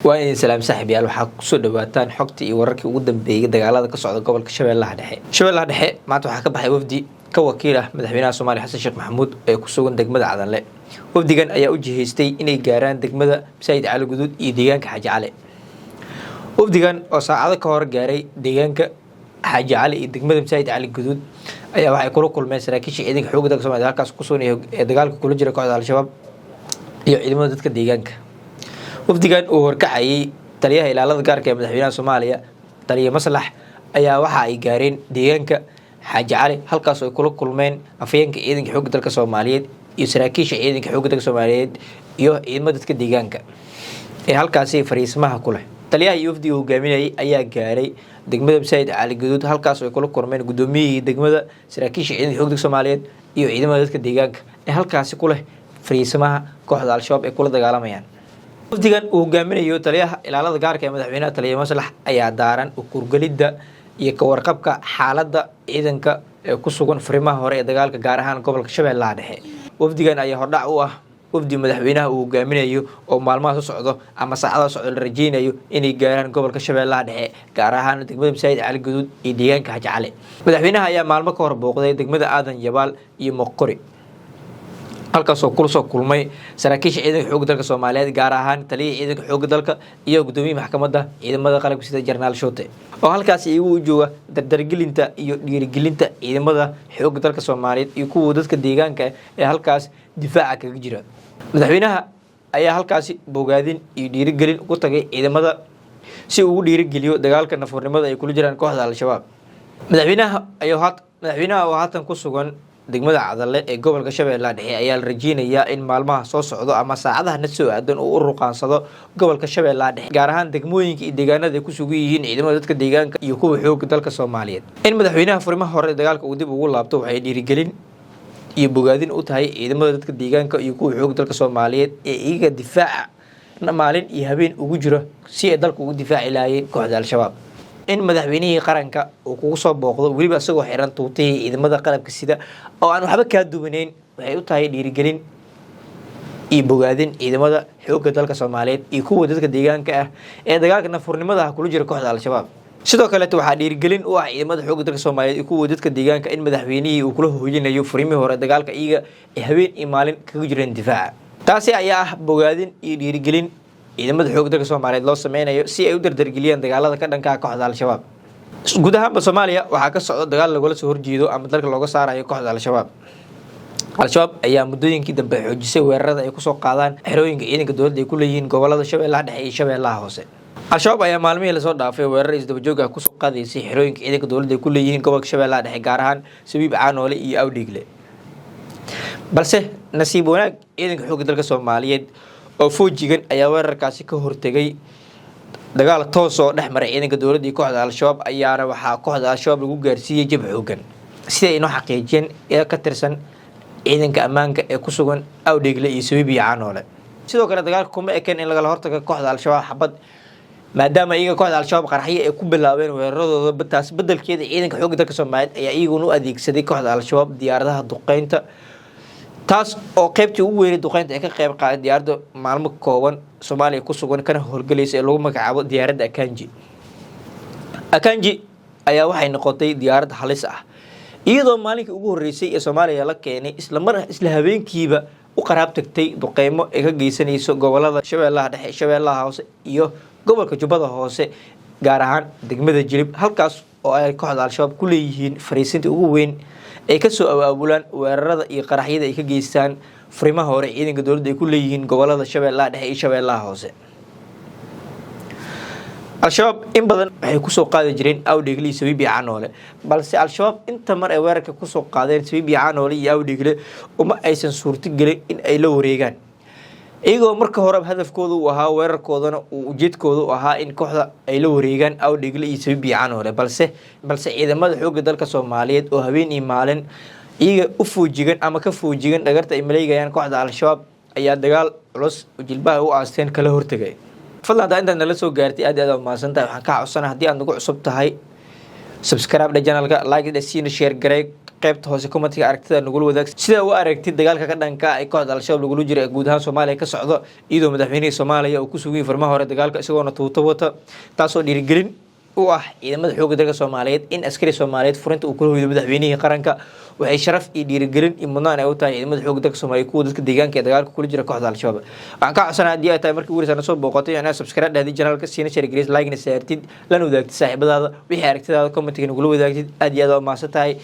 Waa idin salaam, saaxiib yaal. Waxaa kusoo dhawaataan xogtii iyo wararkii ugu dambeeyay dagaalada ka socda gobolka Shabeellaha Dhexe. Shabeellaha Dhexe maanta waxaa ka baxay wafdi ka wakiil ah madaxweynaha Soomaaliya, Xasan Sheekh Maxamuud, ee ku sugan degmada Cadanle. Wafdigan ayaa u jihaystay inay gaaraan degmada Masaajid Cali Guduud iyo deegaanka Xaaji Cali. Wafdigan oo saacado ka hor gaaray deegaanka Xaaji Cali iyo degmada Masaajid Cali Guduud ayaa waxay kula kulmeen saraakiisha ciidanka xoogga dalka Somaaliya halkaas ku sugan ee dagaalka kula jira kooxda Al-Shabaab iyo ciidamada dadka deegaanka. Wafdigan uu horkacayay taliyaha ilaalada gaarka ee madaxweynaha Soomaaliya, taliya Maslax, ayaa waxa ay gaareen deegaanka Xaaji Cali, halkaas oo ay kula kulmeen afhayeenka ciidanka xoogga dalka Soomaaliyeed iyo saraakiisha ciidanka xoogga dalka Soomaaliyeed iyo ciidamada dadka deegaanka ee halkaasi fariismaha ku leh. Taliyaha iyo wafdiga hogaaminayay ayaa gaaray degmada Masaajid Cali Guduud, halkaas oo ay kula kulmeen gudoomiyihii degmada, saraakiisha ciidanka xoogga dalka Soomaaliyeed iyo ciidamada dadka deegaanka ee halkaasi ku leh fariismaha kooxda Al-Shabaab ay kula dagaalamayaan. Wafdigan uu hogaaminayo taliyaha ilaalada gaarka ee madaxweynaha, taliya Maslax, ayaa daaran ukurgelidda iyo ka warqabka xaaladda ciidanka ee ku sugan furimaha hore ee dagaalka, gaar ahaan gobolka Shabeellaha Dhexe. Wafdigan ayaa hordhac u ah wafdi madaxweynaha uu hogaaminayo oo maalmaha soo socdo ama saacadaha socdo la rajeynayo inay gaaraan gobolka Shabeellaha Dhexe, gaar ahaan degmada Masaajid Cali Guduud iyo deegaanka Xaaji Cali. Madaxweynaha ayaa maalmo ka hor booqday degmada Aadan Yabaal iyo Moqori, halkaasoo kula soo kulmay saraakiisha ciidanka xoogga dalka Soomaaliyeed, gaar ahaan taliyihii ciidanka xoogga dalka iyo gudoomiyihii maxkamadda ciidamada qalabka sida, Jenaraal Shoote, oo halkaasi iyagu u jooga dardargelinta iyo dhiirigelinta ciidamada xoogga dalka Soomaaliyeed iyo kuwa dadka deegaanka ee halkaas difaaca kaga jira. Madaxweynaha ayaa halkaasi bogaadin iyo dhiirigelin ugu tagay ciidamada si uu ugu dhiirigeliyo dagaalka nafurnimada ay kula jiraan kooxda Al-Shabaab. Madaxweynaha oo haatan ku sugan degmada Cadalle ee gobolka Shabeellaha Dhexe ayaa la rajeynayaa in maalmaha soo socdo ama saacadaha na soo aadan uu u ruqaansado gobolka Shabeellaha Dhexe, gaar ahaan degmooyinka iyo deegaanada ay ku sugan yihiin ciidamada dadka deegaanka iyo kuwa xooga dalka Soomaaliyeed. In madaxweynaha furimaha hore dagaalka uu dib ugu laabto waxay dhiirigelin iyo bogaadin u tahay ciidamada dadka deegaanka iyo kuwa xooga dalka Soomaaliyeed ee iyaga difaaca maalin iyo habeen ugu jiro si ay dalka ugu difaaci lahaayeen kooxda Al-Shabaab. In madaxweynihii qaranka uu kugu soo booqdo, weliba isagoo xiran tuutihii ciidamada qalabka sida oo aan waxba kaa duwaneyn, waxay u tahay dhiirigelin iyo bogaadin ciidamada xoogga dalka Soomaaliyeed iyo kuwa dadka deegaanka ah ee dagaalka nafurnimada ah kula jira kooxda Al-Shabaab. Sidoo kaleeto, waxaa dhiirigelin u ah ciidamada xoogga dalka Soomaaliyeed iyo kuwa dadka deegaanka in madaxweynihii uu kula hooyinayo furimihii hore dagaalka iyaga ay habeen iyo maalin kaga jireen difaaca. Taasi ayaa ah bogaadin iyo dhiirigelin ciidamada xoogga dalka Soomaaliyeed loo sameynayo si ay u dardargeliyaan dagaalada ka dhanka ah kooxda Al-Shabaab. Guud ahaanba Soomaaliya waxaa ka socda dagaal lagula soo horjeedo ama dalka looga saarayo kooxda Al-Shabaab. Al-Shabaab ayaa muddooyinkii dambe xoojisay weerarada ay kusoo qaadaan xerooyinka ciidanka dowladda ay ku leeyihiin gobolada Shabeellaha Dhexe iyo Shabeellaha Hoose. Al-Shabaab ayaa maalmihii lasoo dhaafay weerar isdaba joog ah kusoo qaadaysay xerooyinka ciidanka dowladda ay ku leeyihiin gobolka Shabeellaha Dhexe, gaar ahaan Sabiib, Caanoole iyo Awdhiigle, balse nasiib wanaag ciidanka xoogga dalka Soomaaliyeed oo foojigan ayaa weerarkaasi ka hortegay. Dagaal toos oo dhex maray ciidanka dowladda iyo kooxda Al-Shabaab ayaana waxaa kooxda Al-Shabaab lagu gaarsiiyey jab xoogan, sida ay noo xaqiijiyeen ee ka tirsan ciidanka ammaanka ee ku sugan Awdheegle iyo Sabiib iyo Caanoole. Sidoo kale, dagaalka kuma ekeen in lagala hortago kooxda Al-Shabaab xabad, maadaama iyaga kooxda Al-Shabaab qaraxyo ay ku bilaabeen weeraradooda. Taas bedelkeeda, ciidanka xoogga dalka Soomaaliyeed ayaa iyaguna u adeegsaday kooxda Al-Shabaab diyaaradaha duqeynta, taas oo qeybtii ugu weynay duqeynta ay ka qeyb qaaday diyaaradda maalmo kooban Soomaaliya ku sugan kana howlgelaysa ee lagu magacaabo diyaaradda Akanji. Akanji ayaa waxay noqotay diyaarad halis ah, iyadoo maalinkii ugu horreysay ee Soomaaliya la keenay isla mar isla habeenkiiba u qaraab tagtay duqeymo ay ka geysanayso gobolada Shabeellaha Dhexe, Shabeellaha Hoose iyo gobolka Jubbada Hoose, gaar ahaan degmada Jilib, halkaas oo ay kooxda Al-Shabaab ku leeyihiin fariisinta ugu weyn ay kasoo abaabulaan weerarada iyo qaraxyada ay ka geystaan furimaha hore ciidanka dowladda ay ku leeyihiin gobolada Shabeellaha Dhexe iyo Shabeellaha Hoose. Al-Shabaab in badan waxay kusoo qaadi jireen Awdheegle iyo Sabiib iyo Canoole, balse Al-Shabaab inta mar ay weerarka kusoo qaadeen Sabiib iyo Canoole iyo Awdheegle uma aysan suurto gelin in ay la wareegaan, iyagoo marka hore hadafkooda uu ahaa, weerarkoodana uu ujeedkooda u ahaa in kooxda ay la wareegaan Awdheegle iyo Sabiib iyo Canoole. Balse ciidamada xoogga dalka Soomaaliyeed oo habeen iyo maalin iyaga u foojigan ama ka foojigan dhagarta ay maleegayaan kooxda Al-Shabaab ayaa dagaal culus jilbaha u aasteen kala hortegay. Fadlan, haddaa intaad nala soo gaartay, aad aad umahadsan tahay. Waxaan kaa codsana, haddii aad nagu cusub tahay, subscribe dhe channelka, like dhe, siina share garey. Qaybta hoose commentiga aragtida nagula wadaag sida u aragtid dagaalka ka dhanka ay kooxda Al-Shabaab lagula jira ee guud ahaan Soomaaliya ka socdo, iyadoo madaxweynihii Soomaaliya uu ku sugan yahay furmaha hore dagaalka, isagoona tuuto wata, taasoo dhiirigelin u ah ciidamada xoogga dalka Soomaaliyeed. In askari Soomaaliyeed furinta uu kula hoydo madaxweynihii qaranka waxay sharaf iyo dhiirigelin iyo mudnaan ay u tahay ciidamada xoogga dalka Soomaaliyeed, kuwa dadka deegaanka ee dagaalka kula jira kooxda Al-Shabaab. Waxaan ka codsanaa, haddii ay tahay markii ugu horeysa soo booqatay, inaad subscribe dhahdid channelka, siina share gareys, like na saartid, lana wadaagtid saaxiibadaada. Wixii aragtidaada commentiga nagula wadaagtid. Aad iyo aad waa mahadsan tahay.